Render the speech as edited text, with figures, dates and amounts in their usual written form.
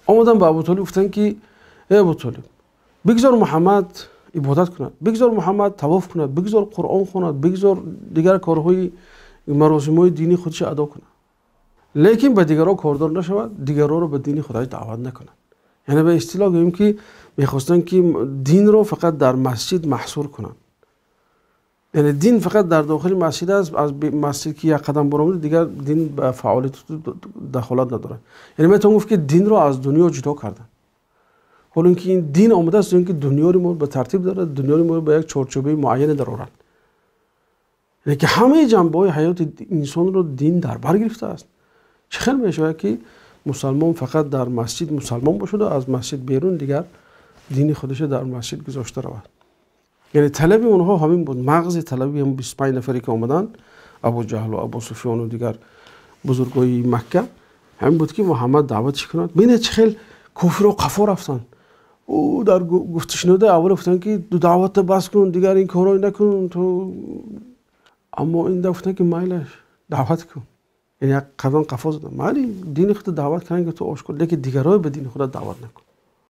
Омаданд ба Абӯтолиб, гуфтанд ки эй Абӯтолиб, бигзор Муҳаммад ибодат кунад, бигзор Муҳаммад тавоф кунад, бигзор Қуръон хонад, бигзор дигар корҳои маросимҳои динии худро адо кунад, лекин ба дигарон кордор нашавад, дигаронро ба дини худаш даъват накунад. Яъне ба истилоҳ гӯем ки мехостанд ки динро фақат дар масҷид маҳсур кунанд. Яъне дин фақат дар дохили масҷид аст, аз масҷид ки як қадам баромад дигар дин ба фаъолият дахолат надорад. Яъне метавон гуфт ки динро аз дунё ҷудо карданд. Ҳол инки ин дин омадааст ки дунёро мо ба тартиб дарорад, дунёро мо ба як чорчӯби муайяне дарорад. Яъне ки ҳама ҷанбаҳои ҳаёти инсонро дин дар бар гирифтааст. Чӣ хел мешавад ки мусулмон фақат дар масҷид мусулмон бошад ва аз масҷид берун дигар дини худашро дар масҷид гузошта равад? Яъне талаби онҳо ҳамин буд. Мағзи талаби ҳам 25 нафаре ки омаданд, Абӯҷаҳл ва Абӯсуфён ва дигар бузургони Макка, ҳамин буд ки Муҳаммад даъваташ кунад. Бубинед чӣ хел кофирҳо қафо рафтанд. Ӯ дар гуфтушунуди аввал гуфтанд ки ту даъватро бас кун, дигар ин корҳоро накун ту. Аммо ин дафъа гуфтанд ки майлаш даъват кун. Яъне як қадам қафо заданд. Майли дини худро даъват кунанд ки ту ошкор, лекин дигаронро ба дини худат даъват накун.